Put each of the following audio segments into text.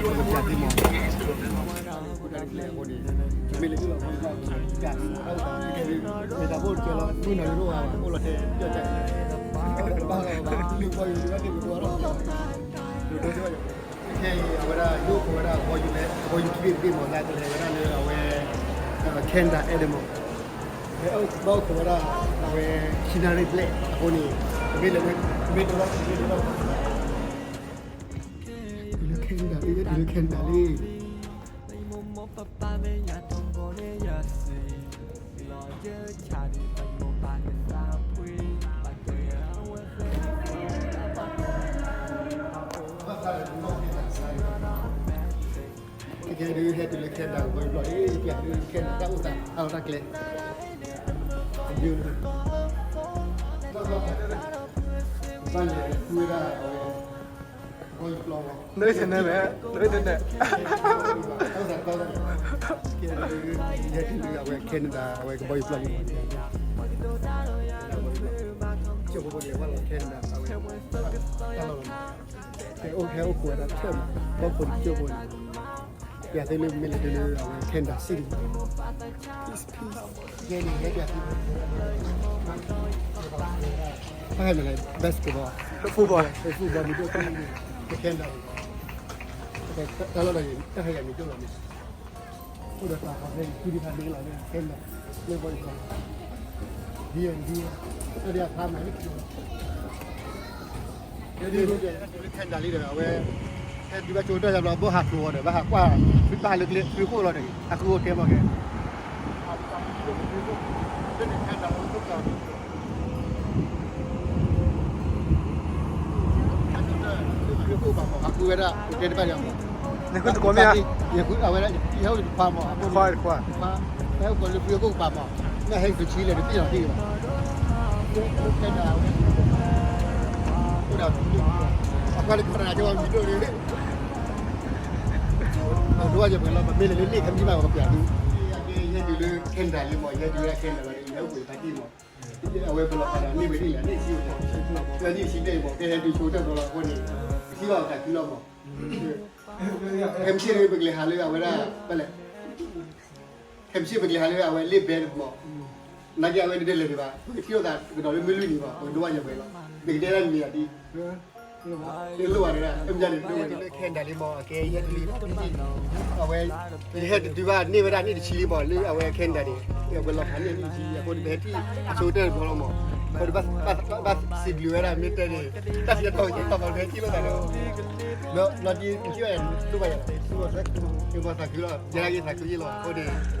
ပကပျးသ့မး တၢ်တကျဲအဃိန့ၣ် မ့ၢ်လဲၤလၢလီၢ်ကီၢ်လၢ ပျးသ့မး တၢ်အိၣ်သး မ့ၢ်တၢ်ဖိတကဲလီၤ မုၢ်နီၤယိၣ်အိၣ်ဂၤဘၣ် အိၣ်လီၤထဲ ပျီၣ်ကၢ် ဘၣ်လီၤဘၣ် လုၢ်ဘီယူၤဘၣ်တ့ၢ်မ့ၢ်ဘၣ်လီၤ ဒိၣ်ဒိၣ် ခဲအံၤ အဝဲဒၣ် ယအိၣ်ခိးဝဲဒၣ် ကဘီယူၤလဲ ကဘီယူၤခံဘ့ၣ်တဘ့ၣ်မ့ၢ် သးကလဲၤဝဲဒၣ်လၢအဝဲ Canada Edmonton ဘၣ်အိၣ်ခိးဝဲဒၣ် အဝဲ Scenery Black အဃိန့ၣ် တဘ့ၣ်လၢ တဘ့ၣ်တလီၢ် တဘ့ၣ်တလီၢ် လၢ Canada လံ လၢ Canada လံ ခဲကဲဒုး ဟဲတုၤလၢ Canada ကဘီယူၤပျီလံ ပျးဒုး Canada တၢ်အိၣ်သးအါထီၣ်တၢ်ကျဲ ဒုး ဘၣ်လဲၤဃုဝဲဒၣ် ကဘီယူၤပျီ န internet လဲၣ် န internet တၢ်အိၣ်သးတၢ်အိၣ်သး ကဲဒုး ဟဲတုၤလၢအဝဲ Canada အဝဲကဘီယူၤပျီလံ ကၠိဖိန့ၣ် ဝဲလီၤ Canada အဝဲ တၢ်လီၢ်လီၤ ကဲအိၣ်ဟဲအိၣ်ခိးဝဲဒၣ်ထဲမး ဘီဖိတကၠိဖိန့ၣ် ပျးသ့လၢမ့ၢ်လဲၤတုၤလၢအဝဲ Canada City ယဲန့ၣ် ဟဲပျးသ့ တၢ်ဟဲမ့ၢ်လဲၣ် basketball football football မ့ၢ်ဒိၣ်သ့ Canada တၢ်လီၢ်ဒီး တၢ်ဟဲယၤမ့ၢ်ဒိၣ်လီၤမ့ၢ် အိၣ်ဒီးတၢ်ခီဖဲ ကုဒံဖးဒ့လီၤ Canada လၢ volleyball ဒ်အံၤဒ်အံၤ တၢ်ဒ်အဖးမး Canada လံဒီး အဝဲ ဟဲတုၤဘၣ်ကၠိတၢ်ယါဘျီ ဘၣ်ဟးဖျိးအီၤဒီး ဘၣ်ဟးကွၢ် ဘၣ်ဟးလၢကျဲ ဖုခိၣ်လီၤဒီး ဟးဃုအိၣ်တဲမီၢ်ကဲ လၢန့ၣ် Canada အိၣ်ခိၣ်ကၢ ဖုခိၣ်ဘၣ်မီၢ် ဟးဃုဝဲဒၣ် တဲတဘၣ်ဒီး နဃုတကိးမ့ၢ်ဧါ ယဃုအဝဲဒၣ် ယဟဲအိၣ်တခွါမီၢ် အဖိတခွါ ဟဲအိၣ်ကိးလၢဖုခိၣ်ကပၤမီၢ် မ့ၢ်ဟဲကဆံလဲၣ် တပ့ၢ်လီၤတံၢ်ဘၣ် Canada ဝဲ အိၣ်ဒီး အကွၢ်လၢကပၤကၠီမံၤဒိၣ်လံ ပဒိၣ်ယပှဲၤလီၤ ပမ့ၢ်လဲၤလၢန့ၣ် ခဲမံၤဘၣ်ပကပျးဒုး ယဟဲတုၤလၢ Canada လံမီၢ် ယဟဲတုၤလၢ Canada လီၤ ယဟဲအိၣ်ပှဲၤဖးတံၢ်မီၢ် အဝဲပလီၢ်ဖးဒိၣ်န့ၢ်ဝဲဒ်လဲၣ် န့ၢ်ဆံ န့ၢ်ဆံဘျဲၣ်မီၢ် ကဟဲတုၤဆိတၢ်ဘျီလီၤအဃိန့ၣ် ပထံၣ်ဘၣ်အသးခုလီၤမီၢ် ခဲမုၢ်ဆ့ၣ်ပကလဲၤဟးလၢအဝဲဒၣ် ဘၣ်လဲၣ် ခဲမုၢ်ဆ့ၣ်ပကလဲၤဟးလၢအဝဲလ့ၣ်ဘဲမီၢ် နာ်က့အဝဲတလဲၤဒံးဘၣ် ပကထံၣ်လိာ်သးကဒီးလၢမုၢ်လွံၢ်နံၤမီၢ် ပကဒိးဘၣ်ယပှဲၤလီၤ ပကတဲဒၣ်နံၤအဒံး တလိၣ်ဘၣ်တဂၤ အမ့ၢ်န့ၣ် တလိၣ်ဝဲဒ်လၢ Canada လံမီၢ် အကဲယဲၢ်တလံ အဝဲ ယဟဲတတုၤဘၣ်န့ၢ်ဝဲဒၣ်န့ၢ်တဆံလံမီၢ် လၢအဝဲ Canada န့ၣ် အဝဲလီၤဖးန့ၢ်န့ၢ်တဆံ အဃိန့ၣ် ပဟဲထံၣ်အဆိကတၢၢ်တဘျီလီၤမီၢ် အဃိန့ၣ် ဘၣ်စံးဘျုးဝဲဒၣ်မ့ၢ်တဲန့ၣ် တၢ်စံးတၢ်ကီတဘျီ ပဟဲထံၣ်လိာ်သးဒီး ဘျီ ဘျီဒ်ပထံၣ်ဘၣ်ယၤန့ၣ် ပသးခုလီၤ ယဲဒၣ်က့ၤသးခုယ့ၢ်လီၤ အဃိန့ၣ် ပ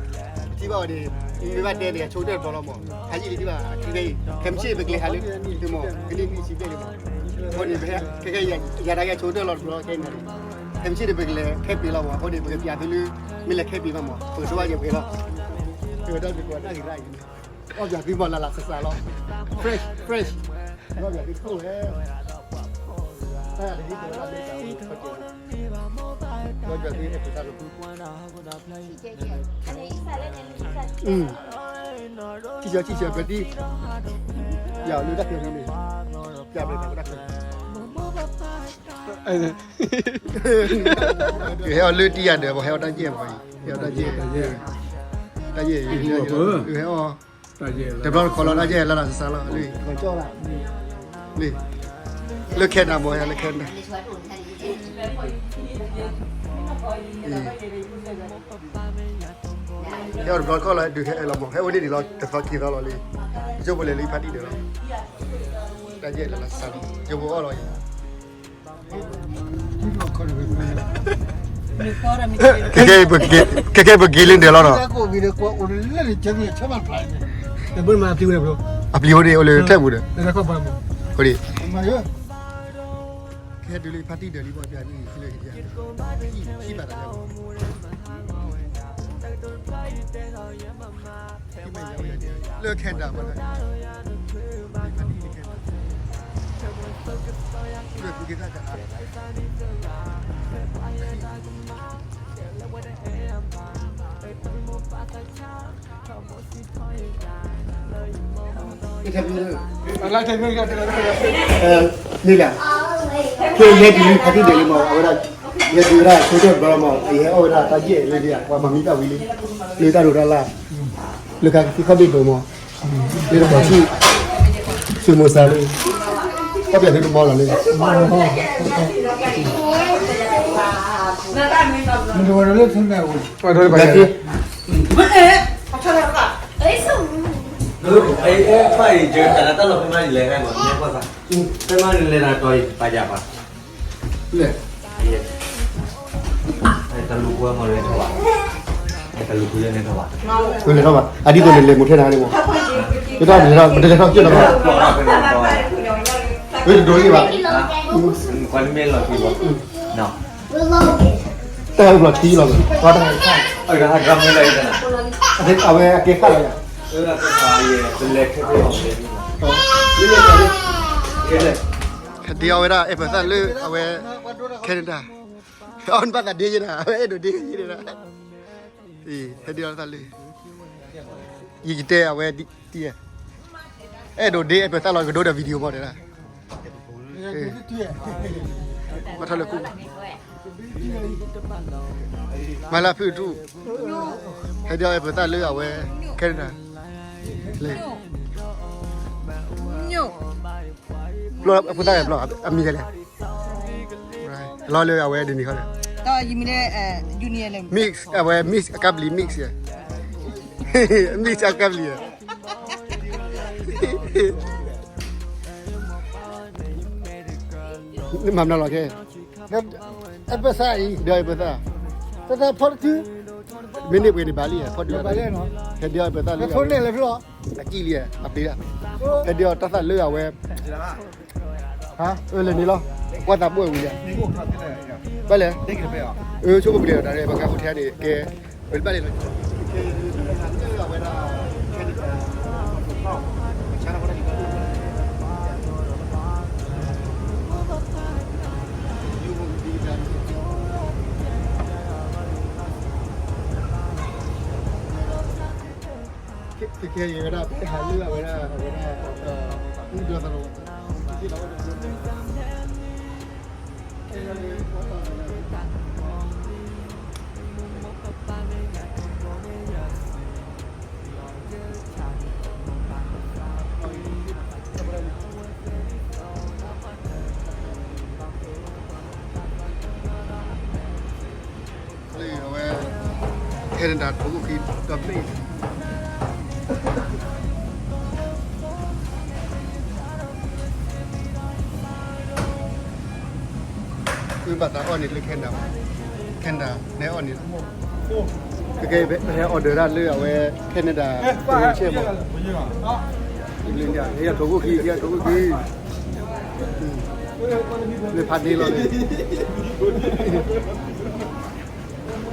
ထံၣ်ဘၣ်အီၤန့ၣ် မ့ၢ်ဘၣ်တဲန့ၣ် အဆိကတၢၢ်တဘျီလီၤမီၢ် ဟးယံာ်လံထံၣ်ဘၣ် အခံဖဲအံၤ ခဲမုၢ်ဆ့ၣ်ပကလဲၤဟးလၢ သုမီၢ် ကန့ၢ်န့ၢ်ဆံဘျဲၣ်လံမီၢ် အဃိန့ၣ် ခဲခဲအံၤ ယၤတၢ်ကဲဆိကတၢၢ်လီၤတဘျီခဲအံၤန့ၣ် ခဲမုၢ်ဆ့ၣ်န့ၣ် ပကလဲၤခဲပ့ၤလီၤမီၢ် အဃိန့ၣ် ပကပျးသုလၢ မ့ၢ်လဲၤခဲပ့ၤဘၣ်မီၢ် ပကဒိးဘၣ်ယပှဲၤလီၤ တၢ်ဂ့ၢ်တၢ်ကျိၤ အီၣ်ပျးသုမီၢ်လၢ်လၢ်ဆးဆးလီၤ fresh fresh အီၣ်ပျးသုခိၣ်ဝဲ တၢ်ဂ့ၢ်တၢ်ကျိၤ တၢ်ဂ့ၢ်တၢ်ကျိၤ ထံၣ်ဆၢ ထံၣ်ဆၢ ပတံၢ် ယၤလၢတၢ်ဖျၢၣ်န့ၣ် ယၤဘျုးတၢ်ဖျၢၣ်န့ၣ် ဟဲအီၤလၢတံၢ်ယၤဒီး ပှၤဟဲအီၤတၢ်ယဲၢ်ပှၤအံၤ ဟဲအီၤတၢ်ယဲၢ် တၢ်ယဲၢ် ဟဲအီၤ တဘျီတခီၣ်လီၤ တၢ်ယဲၢ်လၢ်လၢ်ဆါဆါလီၤ လၢ လၢ Canada မ့ၢ် ဟဲလၢ Canada ဟဲအီၤတဘျီတခီၣ်လီၤ ဒုးဟဲအၢၣ်လီၤမး ဟဲအိၣ်ဒံးဒံးလီၤ တသီခံသီလီၤလံ ယိၣ်ဖိလဲၤလၢဖါတံၢ်ဒီးလီၤ တၢ်ယဲၢ်လၢ်လၢ်ဆါလီၤ ယိၣ်ဖိအီၣ်လီၤအံၤ ခဲကဲ ခဲကဲ ပက့ၤလၢဒၢးလီၤနီၤ အပျံၤဖိန့ၣ် အိၣ်လၢထဲပူၤဒီး ကဟဲဒုးလၢဖါတံၢ်ဒၢးလံ ဘၣ်ပျၢ်န့ၣ် ဟံၣ်ဘၣ်တၢ်လၢ လၢ Canada ဘၣ်လၢ လၢကူက့ၤသၣ်ကါ မ့ၢ်လၢ ခဲယဲဒုးလၢဖါတံၢ်ဒၢးလံမး အဝဲဒၣ် ယဲဒုးဝဲဒၣ် ဆိကတၢၢ်တဘျီလီၤမး အဝဲဒၣ် ယဟဲအီၣ်ဝဲဒၣ်တၢ်ယဲၢ်လၢဒ် ပှၤမၤမံတၢ်ဝံၤလံ လၢတၢ်ဒိးတၢ်လၢ် လၢကသံၣ်ခီၣ်ဘ့ၣ်ဒိးမး လၢတဘျီဆူ သုးမိၤစၢ်လၢ ခီၣ်ပယီၤသုတမီလီၤလၢ မ့ၢ်တဝဲလၢထူနဲၣ်ဝဲ ပှၤဒိးလၢပှၤယဲၢ် အဲ အဲ ဖဲအံၤ ယကတၢ်လၢတၢ်လီၢ်ဖဲမးန့ၣ်လဲၤဟဲမး မ့ၢ်ကွၢ်သး ဖဲမးန့ၣ်လဲၤတၢ်တီၤအံၤ ပာ်ယၤပာ် လဲၤ တၢ်လူၤဃုမးလဲၤထီၣ်ဘၣ် တၢ်လူၤဃုလဲၤထီၣ်ဘၣ် လဲၤထီၣ်ဘၣ် အဒ်သိးန့ၣ်လဲၤမိၢ်ထဲနၤန့ၣ်မး တၢ်လဲၤထီၣ် ပတလဲၤထီၣ်ကၠိၣ်လီၤဘၣ် ဝဲတဒိးယံၤဘၣ် ကွၢ်လၢမ့ၢ်လီၤက့ၤဘၣ် တၢ်ဟဲဘျီထံလီၤ ကွၢ်တၢ်ဟဲခါ အဝဲအကဲခါလီၤယၤ ဟဲဒ့အီၤဝဲဒၣ် အဲၣ်ပၢၢ်သၣ်လၢအဝဲ Canada အီၤနဘၣ်သးဒ့ယဲဒၣ် အဝဲအဲၣ်ဒိးဒ့ယဲဒၣ် ဟဲဒ့အီၤသၣ်လၢ ယတဲအဝဲ အဲၣ်ဒိးဒ့အဲၣ်ပၢၢ်သၣ်လီၤ ကဒိဒီး video မးတဲဒၣ် ဘၣ်ထီၣ်လၢကူ မၤလၢဖုၣ်ထူၣ် ဟဲဒ့အီၤအဲၣ်ပၢၢ်သၣ်လၢအဝဲ Canada လၢ ဘျီအဖိသၣ်လဲၣ်ဘျီ အမံၤလဲၣ် လီၤလၢအဝဲဒ်န့ၣ်ခီလဲၣ် mix အဝဲ mix အကပလံၤ mix ယဲ mix အကပလံၤယဲ နမၤမနုၤလီၤခဲ အဲၣ်ပၢၢ်သၣ်အံၤ ဒ့အီၤအဲၣ်ပၢၢ်သၣ် တၢ်သၣ်ဖီတခု မ့ၢ်န့ၢ်ပှ့ၤန့ၣ်ဘၣ်လံ ဖီဒုး ဟဲဒ့အီၤအဲၣ်ပၢၢ်သၣ်လၢ အကံၢ်လံ အပျ့ၤဒၣ် ဟဲဒ့အီၤတၢ်သၣ်လၢအဝဲ ဟါ အၢ လဲၤန့ၣ်လီၤ ကွၢ်သးဘိၣ်ဝံၤယါ ဘၣ်လဲၣ် အၢ ဆိကမိၣ်ပကလဲၤဒီး တၢ်ရဲၣ် ပှၤကါဖိထဲန့ၣ် ကဲ ဝဲဘၣ်လဲၤလီၤ ခဲကဲ ယဝဲဒၣ် ပဟးလၢအဝဲဒၣ် အဝဲဒၣ် အူဒီသရၣ် လၢအဝဲ Canada ထိၣ်ခိၣ်ခံဒီဘ့ၣ် ဝဲဘၣ်သးအီၣ်န့ၣ်လၢ Canada, Canada နဲအီၣ်န့ၣ်လီၤ. ကဲကဲ ပဟဲ order ဒၣ်လၢအဝဲ Canada တရူးဆဲးမး, ဟဲထိၣ်ခိၣ်ခံ ဟဲထိၣ်ခိၣ်ခံ လၢဖးဒ့လီၤန့ၣ်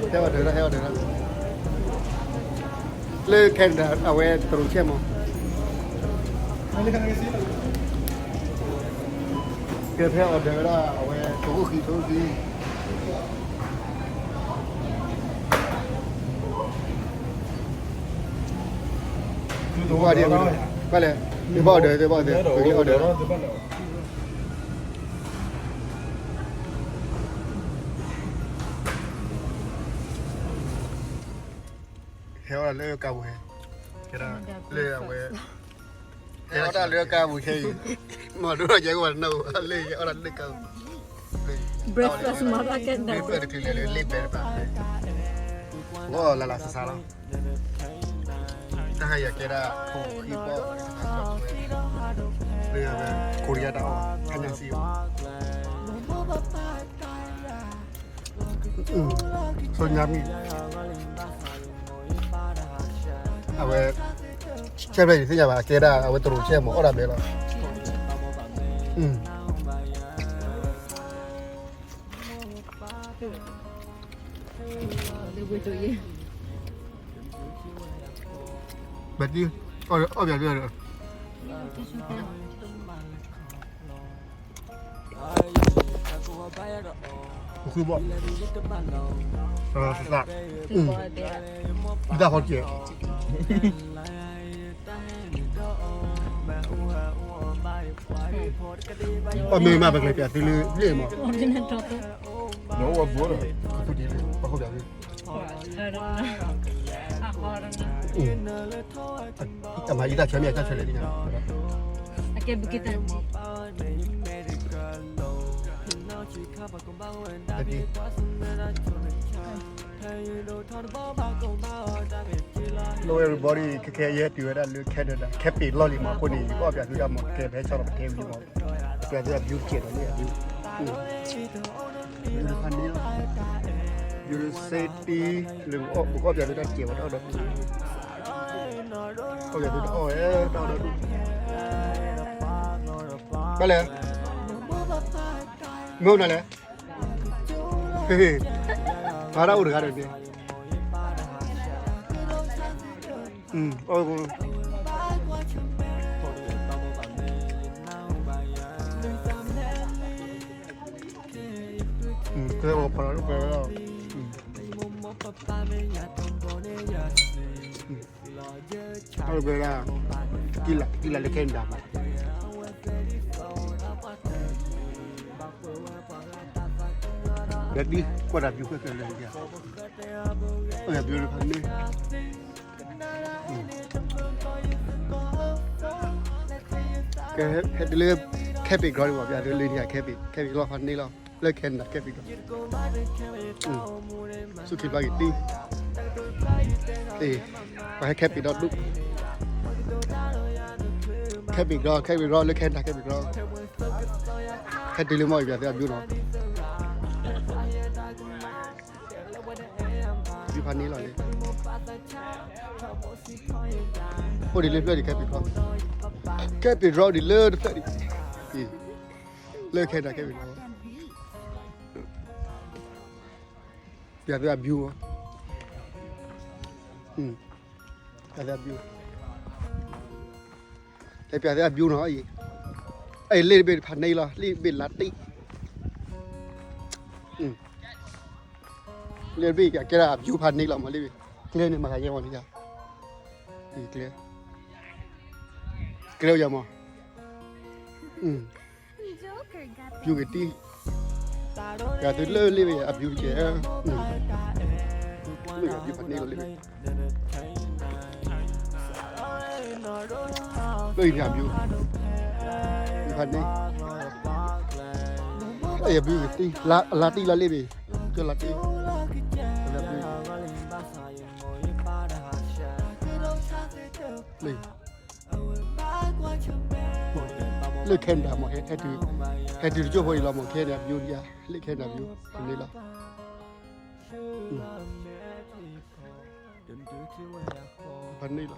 ဟဲ order ဒၣ် ဟဲ order ဒၣ် လၢ Canada အဝဲတရူးဆဲးမး, ကဲဖဲ order ဝဲဒၣ်အဝဲထိၣ်ခိၣ်ခံ ထိၣ်ခိၣ်ခံ, ဘၣ်လဲၣ်, သ့ၣ်ဘၣ်အီၣ်ဒၢး, သ့ၣ်ဘၣ်အီၣ်ဒၢး, ပကလဲၤအီၣ်ဒၢးလီၤ. ဟဲအီၣ်ဒၣ်လၢကါပူၤဟဲ, လၢအဝဲ, ဟဲအီၣ်တၢ်လၢကါပူၤခဲအံၤ, မ့ၢ်ဒိၣ်ထီၣ်ကဲကဝဲၤနၢ်အူလၢယအီၣ်တၢ်လၢကါပူၤ, breakfast မၤတၢ်ကဲဒၣ်, breakfast တချုးလဲၤလၢလ့ၣ်ပဲတပၤ, ဂီၢ်လၢ်လၢ်ဆးဆးလီၤ. တၢ်ဟါယၤကဲဒၣ်ဖိဃံဘီၣ်, လၢ Korea တၢ်အီၣ် ခါညါစံး, ဆိညါမံၤ, အဝဲ, ဆဲဖဲယသ့ၣ်ညါဘၣ် ကဲဒၣ်အဝဲတရူးဆဲမ့ၢ်အီၣ်ဒၣ်ဘဲလီၤ. ဘၣ်တံၢ်, အီၣ်ပျးလၢ, ဃုဘီၣ်, သး, တၢ်ဖီကဲး, ပမ့ၢ်မၤပကလဲၤပျးသုလၢလ့ၣ်မး, ပီၣ်ခိၣ်ပျးသု, အမၤအံၤတၢ်ဆၢမ့ၢ်အတၢ်ဆၢလဲၣ်ဒ်ညါ, အကဲဘုက့တၢ်, လၢ everybody ခဲခဲယဲတုၤဝဲဒၣ်လၢ Canada ခဲပ့ၤလီၢ်လံမး အဃိန့ၣ် ယကအီၣ်ပျးသုတၢ်မး ကဲဖဲဆီလီၤပတဲဝံၤမး, ပျးသုအ view တကဲးဒီးန့ၣ် အ view, view တဖၣ်န့ၣ်လီၤ, view safety လၢပကအီၣ်ပျးသုတၢ်တကဲးဝဲတၢ်အီၣ်ဒီး, အီၣ်ပျးသုတၢ်အီၣ်ဝဲတၢ်အီၣ်ဒီး, ဘၣ်လဲၣ်, မ့ၢ်အိၣ်နၤလဲၣ်, ဖးဒၣ်အိၣ်တဂၤဒီးန့ၣ်, အီၣ်, ကဲအီၣ်ဖးဒၣ်အိၣ်ကဲလီၤ, အီၣ်ဝဲဒၣ်, ကံလၤလၢ Canada မး, ဒီးဒ်ကွၢ်တၢ် view ခဲခဲလၢာ်, အီၣ်ယၤ view တဖၣ်န့ၣ်, ကဲဟဲတုၤလၢ Cape Girardeau န့ၣ်မး ပျးသုလၢန့ၣ် Cape, Cape လီၤဖးန့ၣ်လီၤ, လၢ Canada Cape Girardeau, ဆူခံဖျါက့ၤတံၢ်, ပှၤဟဲ Cape Girardeau ဒိၣ်, Cape Girardeau, Cape Girardeau လၢ Canada Cape Girardeau, ဟဲတုၤလၢမ့ၢ်အံၤ ပျးသုအ view နီၤ ဖးန့ၣ်လီၤန့ၣ်, အိၣ်ဒံးလၢတဖျၢၣ်ဒံး Cape Girardeau, Cape Girardeau ဒံးလၢတဖျၢၣ်ဒံး, လၢ Canada Cape Girardeau, ပျးသုအ view, ပျးသုအ view, လဲၤပျးသုအ view နီၤအံၤ, အလ့ၣ်တဘ့ၣ်ဖးန့ၣ်လီၤ လ့ၣ်တဘ့ၣ်လါတံၢ်, လ့ၣ်တဘ့ၣ်ကဲဒၣ်အ view ဖးန့ၣ်လီၤမးလ့ၣ်ဘ့ၣ်, ကျဲန့ၣ်မၤသးယဲမးလံ, ကျဲ, ကျဲအိၣ်ယၤမး, ယူၤက့ၤတံၢ်, ပျးသုလၢလ့ၣ်ဘ့ၣ်အ view တကဲး, လ့ၣ်အ view ဖးန့ၣ်လီၤလ့ၣ်ဘ့ၣ်, လၢအံၤဖး view, ဖးန့ၣ်, အ view က့ၤတံၢ်, လါတံၢ်လီၤလ့ၣ်ဘ့ၣ်, ကၢလါတံၢ်, လၢ Canada မး ဟဲ, ဟဲတုၤတကၠိၢ်ဖိအံၤလီၤမး ခဲန့ၣ် view ဒံးဧါ, လ့ၣ် Canada view ဖးန့ၣ်လီၤ, ဖးန့ၣ်လီၤ, လၢဒံးဧါ, ဖးန့ၣ်လီၤ.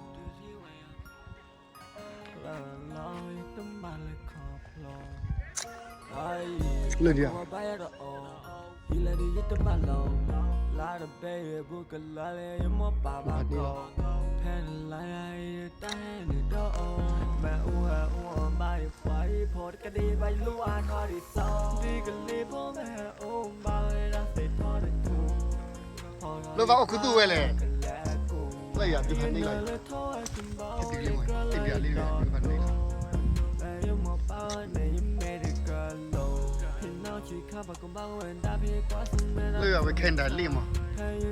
လၢဘၣ်အိၣ်ခူသူၣ်ဝဲလဲၣ်, လၢယၤဒုးဖးန့ၣ်လီၤ, ဟဲတုၤလံ လၢအဝဲခဲနဒၤလ့ၣ်မး,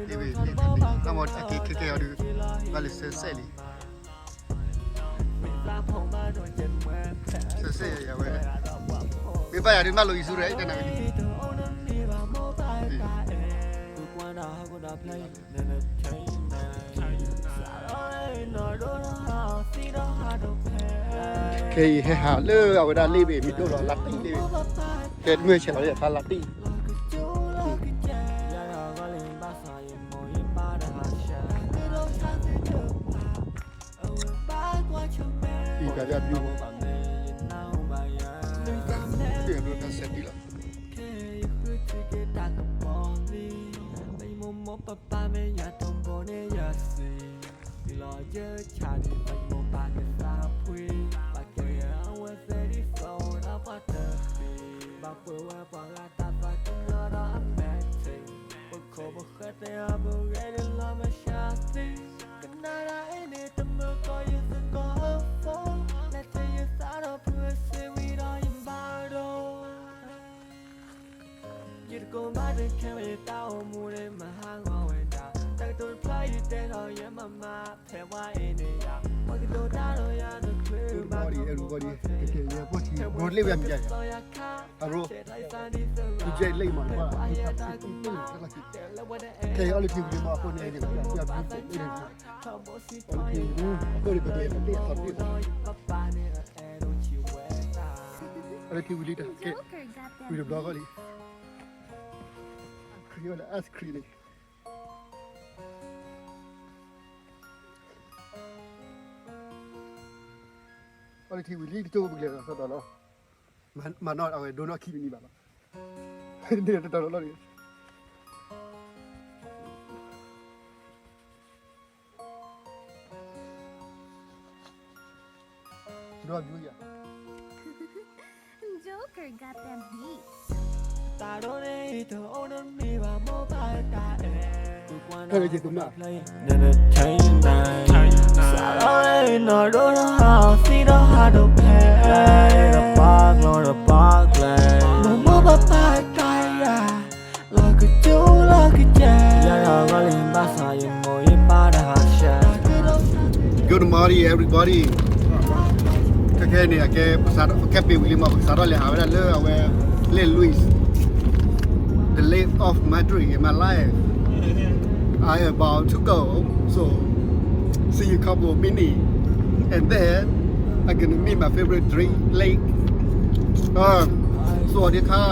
လ့ၣ်ဘ့ၣ်လ့ၣ်တၢ်လ့ၣ်, အမ့ၢ်အက့ၤခဲကဲအီၤဒုး, ဘၣ်လၢဆဲးဆဲးလံ, ဆဲးဆဲးယၤဝဲ, မ့ၢ်ဘၣ်ယၤဒုး မၢလိာ်အံၤဆူရဲၣ် တနၤဝဲန့ၣ် ခဲအံၤဟဲဟးလၢအဝဲဒၣ်လ့ၣ်ဘ့ၣ်မံၤဒိၣ်လီၤ လါတံၢ်လ့ၣ်ဘ့ၣ်, ကဲတမ့ၢ်ဆဲးလီၤလၢဖးလါတံၢ်, အံၤတၢ်ဒၣ်ဘျုး, တၢ်ဆဲးတံၢ်လီၤ. Good morning, everybody. Okay, yeah, what you, bro, live with me, yeah. Bro, you just late, man. Okay, all the people, you know, I put in there, yeah, yeah, yeah. All the people, you know, I put it, but they, they, they, they, all the people, you know, okay. We the blog, all the, Creole, ask Creole. All the people, we leave the job, we get a sort of, man, man, not our, do not keep me, Baba. ဒီးတတီၤလီၤလီၤန့ၣ် ဒီးဘျုးယၤ Joker got them beats. လီၤကကၠူလီၤကကဲ ယၤယၤဂီၢ်လံ ဘၣ်ဆၣ်ယမိၢ်ယပၢ်တဟးဆှဲး Good morning, everybody. ခဲခဲန့ၣ် အကဲ ပကစးထီၣ် ကဲပ့ၤဝံၤလံမး ပကစးထီၣ်လဲၤဟးဝဲဒၣ်လၢအဝဲ Lake Louise, the lake of my dream in my life. I about to go, so see you couple of minutes, and then I'm gonna meet my favorite drink, lake. Uh, สวัสดีค่ะ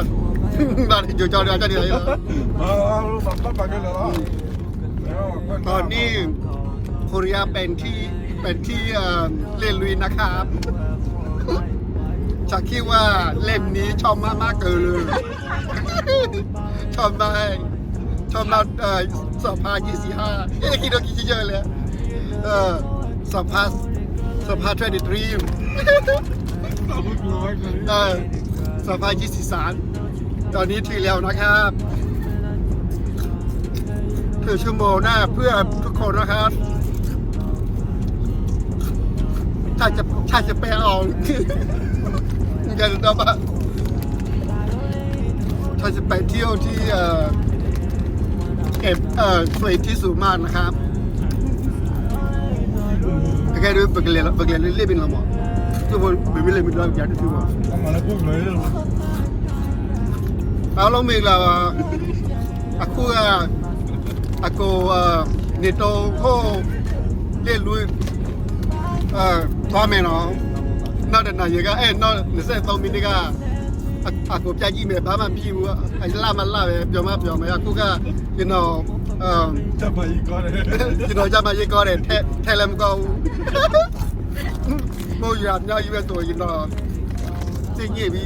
บ้านที่อยู่จอดอาจารย์เดียว ตอนนี้ โคเรียเป็นที่ เป็นที่ เอ่อ เล่นลุยนะครับ ฉันคิดว่าเล่มนี้ชอบมากมากเกินเลย ชอบมาก ชอบมาก เอ่อ สองพันยี่สิบห้า เอ๊ะ คิดว่าคิดเยอะเลย เออ สองพัน สองพัน twenty-three เออ สองพันยี่สิบสาม ตอนนี้ถึงแล้วนะครับ ครึ่งชั่วโมงหน้าเพื่อทุกคนนะครับ ถ้าจะ ถ้าจะไปเอา กันต่อไป ถ้าจะไปเที่ยวที่ เอ่อ เก็บ เอ่อ สวยที่สุดมากนะครับ ကဲဒုး ပကလဲၤလၢ ပကလဲၤလၢလ့ၣ်ဘ့ၣ်လီၤမး သူၣ်ဘိ ပမ့ၢ်လဲၤမ့ၢ်ဒွးပကဲဒုးသူၣ်ဘိ အားလုံးမင်္ဂလာပါ အခုက အကို အဲ နေတိုးဟို လ့ၣ်လွံၢ် အဲ သွားမယ်နော် နောက်တစ်နာရီက အဲ နောက်နှစ်ဆယ့်သုံးမိနစ်က အ အကိုပြကြည့်မယ် ဘာမှမဖြစ်ဘူး အလှမလှပဲ ပျော်မပျော်မယ် အခုက ကျွန်တော် အဲ ကျန်းမာရေးကောင်းတယ် ကျွန်တော်ကျန်းမာရေးကောင်းတယ် ထဲ ထဲလည်းမကောင်းဘူး မိုးရွာမြောက်ရွာဆိုရင်တော့ သိညစ်ပြီ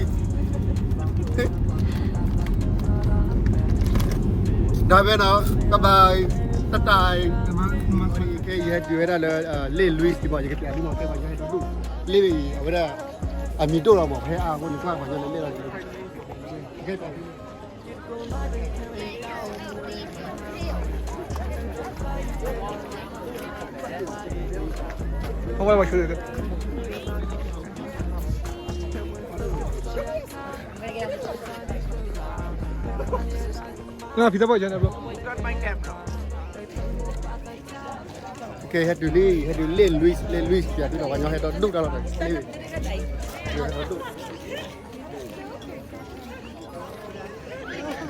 ဒါပဲနော် ကဘၣ် တတၢ် ခဲယဟဲတုၤဝဲဒၣ်လၢ လ့ၣ်လွံၢ်စံးဘီ ယကတဲလံမး ကဲပှၤယဟဲတုၤ လ့ၣ်အဝဲဒၣ် အမံၤဒိၣ်လီၤမး ဟဲအါအဃိန့ၣ် ကွၢ်ပှၤညီလၢလ့ၣ်လီၤ ကဲ ဟဝဲဝဲ I'm gonna get on the phone. ဖံသးပှၢ်ယၤန့ၣ်ဘျီ ကဲ ဟဲတုၤလံ ဟဲတုၤလံ Louis လံ Louis ပျးတုၤဒီး ပှၤညီဟဲဒီးဒူၣ်တၢ်လီၤ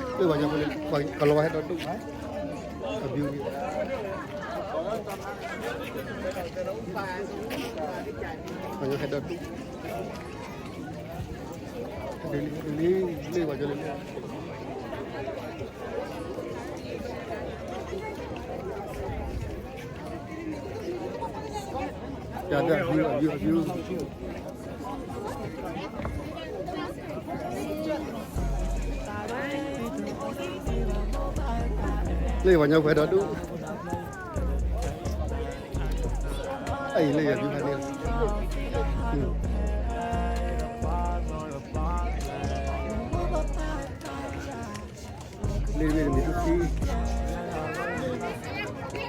လံ ဟဲဒီးဒူၣ် လၢပှၤညီဖိလံ ပှၤကလီၤဝဲဟဲဒီးဒူၣ် အဘျုးလံ ပှၤညီဟဲဒီးဒူၣ် ဟဲတုၤလံ ဟဲတုၤလံ လံ ပှၤညီလံ လံ ပျးတၢ်အဘျုး အဘျုး အဘျုး လၢပှၤညီဖိဟဲဒီးဒူၣ် အံၤလၢယၤဒူၣ်ဖးန့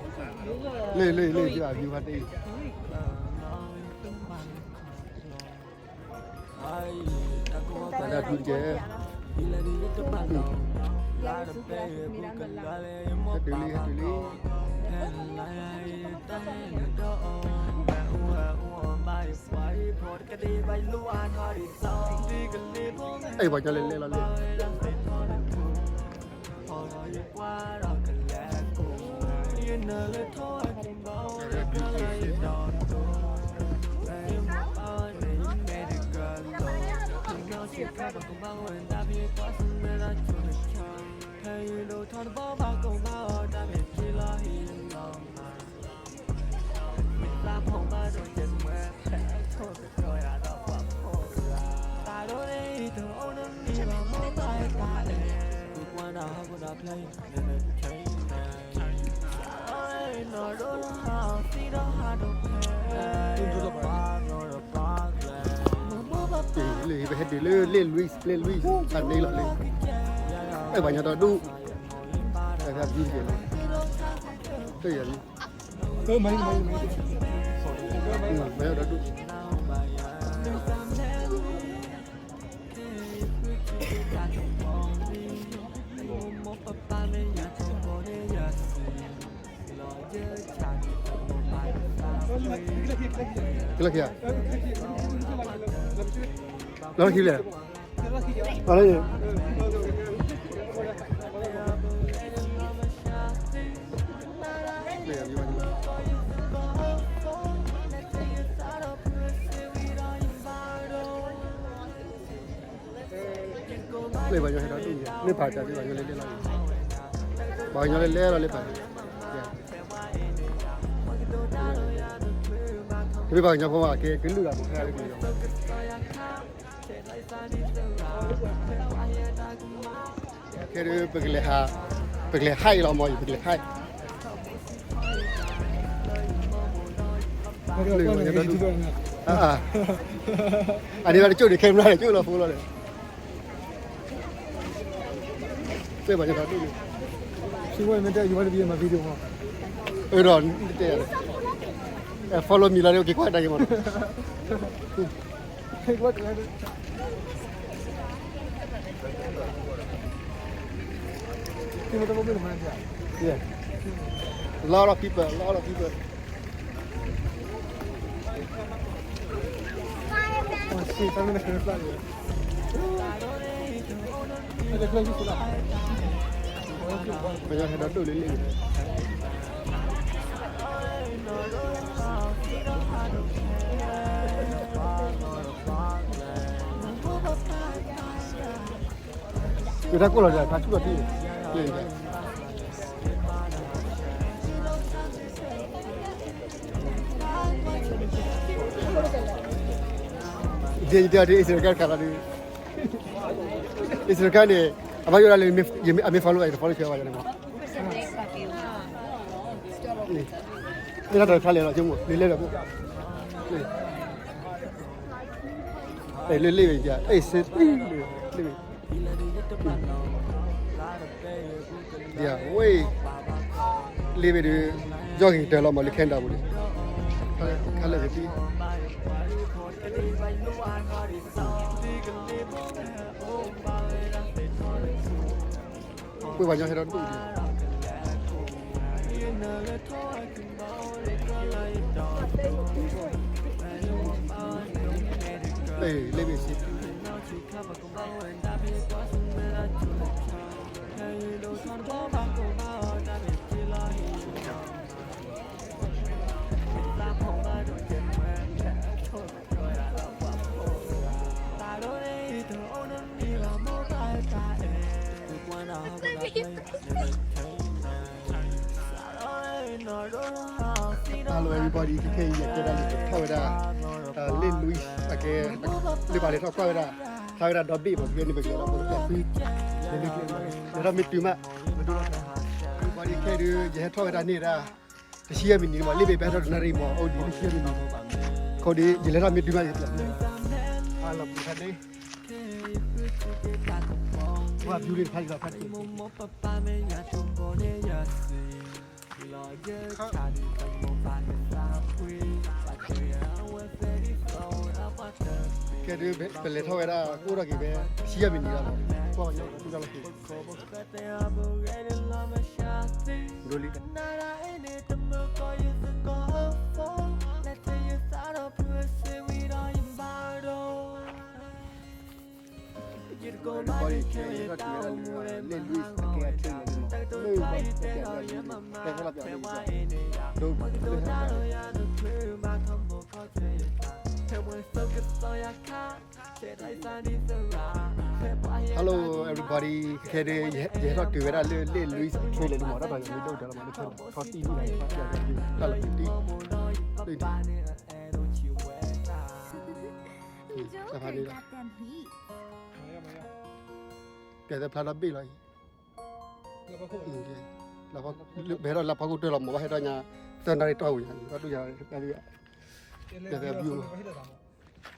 ၣ်လီၤ လၢမ့ၢ်တမံၤဒူၣ်ခံ လၢဖးန့ၣ်လီၤယၤ လ့ၣ်လ့ၣ်လ့ၣ် ယအဘျုးဖးတ့ၢ် တၢ်ဒုးတကဲ ဟဲတုၤလံ ဟဲတုၤလံ အဲ ပှၤကလဲၤလဲၤလီၤလံ လၢပဟဲတုၤလၢ လ့ၣ် Louis လ့ၣ် Louis ဖးန့ၣ်လီၤလံ အဲ ပှၤညီဒီးဒူၣ် တၢ်ဖးဘံကဲလီၤ တၢ်ယၤလံ မၤဒီးဒူၣ် ကလၢခံဧါ လီၤခံလဲၣ် အလၢ လၢပှၤညီဟဲဒီးဒူၣ်န့ၣ် လၢဖးတၢ်ဒ်ပှၤညီလဲၤလဲၤလီၤ ပှၤညီလဲၤလဲၤလီၤလၢဖး တမ့ၢ်ပှၤကညီဖိဘၣ် ကဲကလုၢ်လီၤ ပူၤဖဲလၢကလုၢ်လီၤ ခဲဒုး ပကလဲၤဟး ပကလဲၤဟဲလီၤမ့ၢ်အံၤ ပကလဲၤဟဲ အန့ၣ်ဘၣ်တကၠိၣ်န့ၣ် camera န့ၣ် ကၠိၣ်လီၤဖိလီၤန့ၣ် စ့ၢ်ပှၤကထီၣ်ဒူၣ်န့ၣ် She wanted me to, you want to be in my video, huh? အၢ ဒီးတဲ follow me လီၤန့ၣ် က့ၤကွၢ်တၢ်က့ၤမး Hey, what the hell? Can you tell me the man? Yeah. Lot of people, lot of people. Oh, shit, I'm gonna fly here. ပယီၤဟဲဒီးဒိၣ်လံလံ ယတၢ်ကိၢ်လီၤဒီး ဖးဆူၣ်လီၤတံၢ် ယတဲအီၤဒ် Instagram တခါလီၤဒ် Instagram န့ၣ် အဘၣ်ယိၣ်ဒၣ်လၢ အမ့ၢ် follow ဘၣ် ယတ follow ဆၢဘၣ်ယၤန့ၣ်မး မ့ၢ်တၢ်တခါလဲၣ်လီၤ ဆိကမိၣ် လၢလဲၣ်လီၤ လၢလ့ၣ်ဝဲ အဲ စ့ လ့ၣ်ဝဲ လ့ၣ်ဝဲ လ့ၣ်ဝဲ လ့ၣ်ဝဲ လ့ၣ်ဝဲ လ့ၣ်ဝဲ ယၤဝဲ လ့ဘ့ၣ်ဒုး ယီၢ်ဂ့ၤတၢ်လီၤမးလၢ Canada ပူၤန့ၣ် ခါလၢာ်ကသံ ပှ့ၤပှၤညီဟဲဒီးဒိၣ်ဒံး လ့ဘ့ၣ်စံ Hello everybody, ခဲခဲအံၤ ယကဲဒၣ်ယကထီၣ်ဝဲဒၣ် လ့ၣ်လွံၢ် အကဲ လၢပှၤလဲၤထီၣ်ကွၢ်ဝဲဒၣ် ဖျါဝဲဒၣ်ဒီဘ့ၣ်မး ကဲန့ၣ် ပကလဲၤလီၤ ပကလဲၤသံ လဲၤထီၣ်မ့ၢ်တုၤမး everybody ခဲဒုး ယဟဲထီၣ်ဝဲဒၣ်န့ၣ်ဒၣ် တဆံယဲၢ်မံးနံးမး လ့ၣ်ဘ့ၣ်ဘၣ်ထီၣ်တနၣ်ရံၣ်မး အိၣ်ဒံးတဆံယဲၢ်မံးနံး ခီဒုး ယလဲၤထီၣ်မ့ၢ်တုၤမး ယကလဲၤ အလီၤပူၤဖးန့ၣ် ဝဲ beauty တဖၣ်လီၤဖးန့ၣ် ခဲဒုး ပလဲၤထီၣ်ဝဲဒၣ် ကအိၣ်ထီၣ်က့ၤဖဲ တဆံယဲၢ်မံးနံးလီၤမး ကွၢ်ပှၤညီတူၢ်တၢ်လီၤက့ၤ ဒိလံ everybody ခဲအံၤ ယဟဲထီၣ်တုၤဝဲဒၣ်လၢ လ့ၣ်လွံၢ် အကဲအထံၣ်န့ၣ်မး လၢပှၤကဲအဘျုး တဲဖဲလီၤပျးန့ၣ် ဒိ Hello everybody ခဲခဲဒုး ယဟဲထီၣ်တုၤဝဲဒၣ်လၢ လ့ၣ်လွံၢ် trailer လံမး တၢ်တၢ်ယၤမ့ၢ်ဒိၣ်တၢ်လီၤမး လၢခဲထီၣ်တံၢ်န့ၣ် တၢ်လီၤတံၢ် တၢ်ဖးန့ၣ်လီၤ ပျဲသဖျါဒီဘ့ၣ်လီၤအံၤ ပဟဲထီၣ်လၢဖီခိၣ်တၢၢ်လီၤမး ဘၣ်ဟဲထီၣ်ညါ သၢနၣ်ရံၣ်တီၢ်ဝံၤညါ ဘၣ်တူၢ်ယၤ တၢ်လံ ပျဲသဖျါ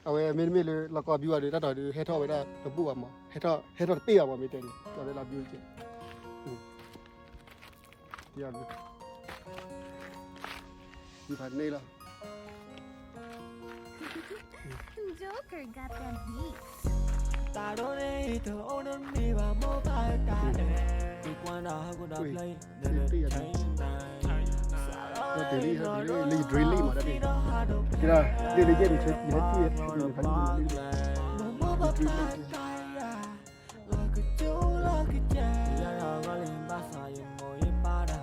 အဝဲမ့တမ့ၢ်လၢ လီၢ်ကီၢ်ဘံဝဲဒီး တၢ်တီၤဒုး ဟဲထီၣ်ဝဲဒၣ်တဘူၣ်ဘၣ်မး ဟဲထီၣ် ဟဲထီၣ်တပ့ၢ်ဘၣ်မး မ့ၢ်တဲန့ၣ် ပျဲသဖျါဘံကဲ ယဘံဖးန့ၣ်လီၤ Joker got them heat. တၢ်ဒိၣ်န့ၣ်တအိၣ်နီတမံၤဘၣ် မိၢ်ပၢ်တၢ်အဲၣ် ကွၢ်နၤဟီၣ်ခိၣ်ဒီဖျၢၣ်အံၤ နတထံၣ်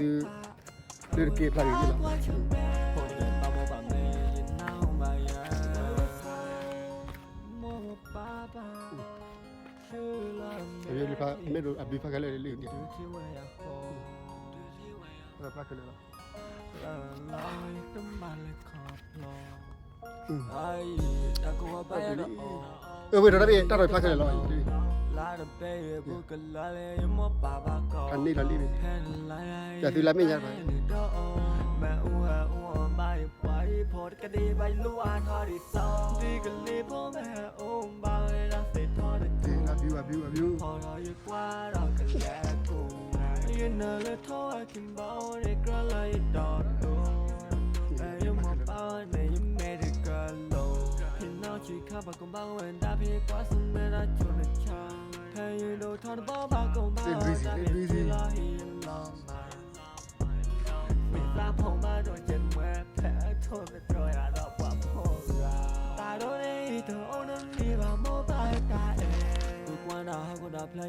န့ၣ် ဟဲတုၤလံ ဟဲတုၤလံ လၢယဒြ့လံ မးတၢ်တ့ၢ် ကဲဒၣ် လ့ၣ်လၢယဲၢ်န့ၣ် ဆၢယဟဲတုၤ ယဟဲတုၤလံ ယဒြ့လံ ယသု လၢတက့ၢ်ဖျါတဂ့ၤလီၤ အဘံဖး မ့ၢ်ဒိးအဘံဖးခဲလၢာ်လံ ဖျါခဲလၢာ်လီၤ အဝဲဒီးတၢ်ဘ့ၣ် တၢ်ထီၣ်ဖျါခဲလၢာ်လီၤ ဖးန့ၢ်လီၤလံ ယသုလၢမဲာ်ညါတဖၣ်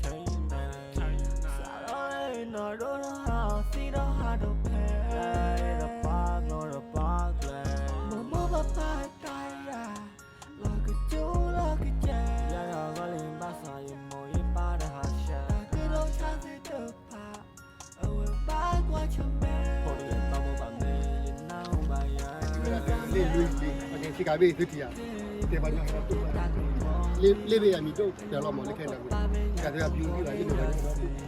လ့ၣ်လွံၢ် လ့ၣ်လွံၢ် လ့ၣ်လွံၢ် လ့ၣ် ပကဲဆ့ကၤဘ့ၣ်သုထံၣ် ယၤ တဲပှၤညီဟဲဒီးတူၢ်ဘၣ် လ့ၣ်ဘ့ၣ်ယၤမံၤဒိၣ်တၢ်လီၤမးလၢခဲလၢာ် ကသ့အဘျုးဂံၢ်ဘၣ် လ့ၣ်ဘ့ၣ်ဘၣ်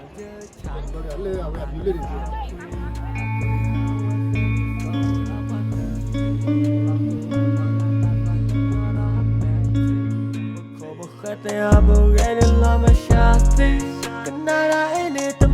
ဒီးလၢအဝဲအဘျုးလၢန့ၣ် ခိၣ်ဘၣ်ဃဲ တဲအပူၤဂဲၤဒုးလီၤမၢ်ရှးသ့, ကနၣ်ဒၣ်အ့ၣ်န့ၣ်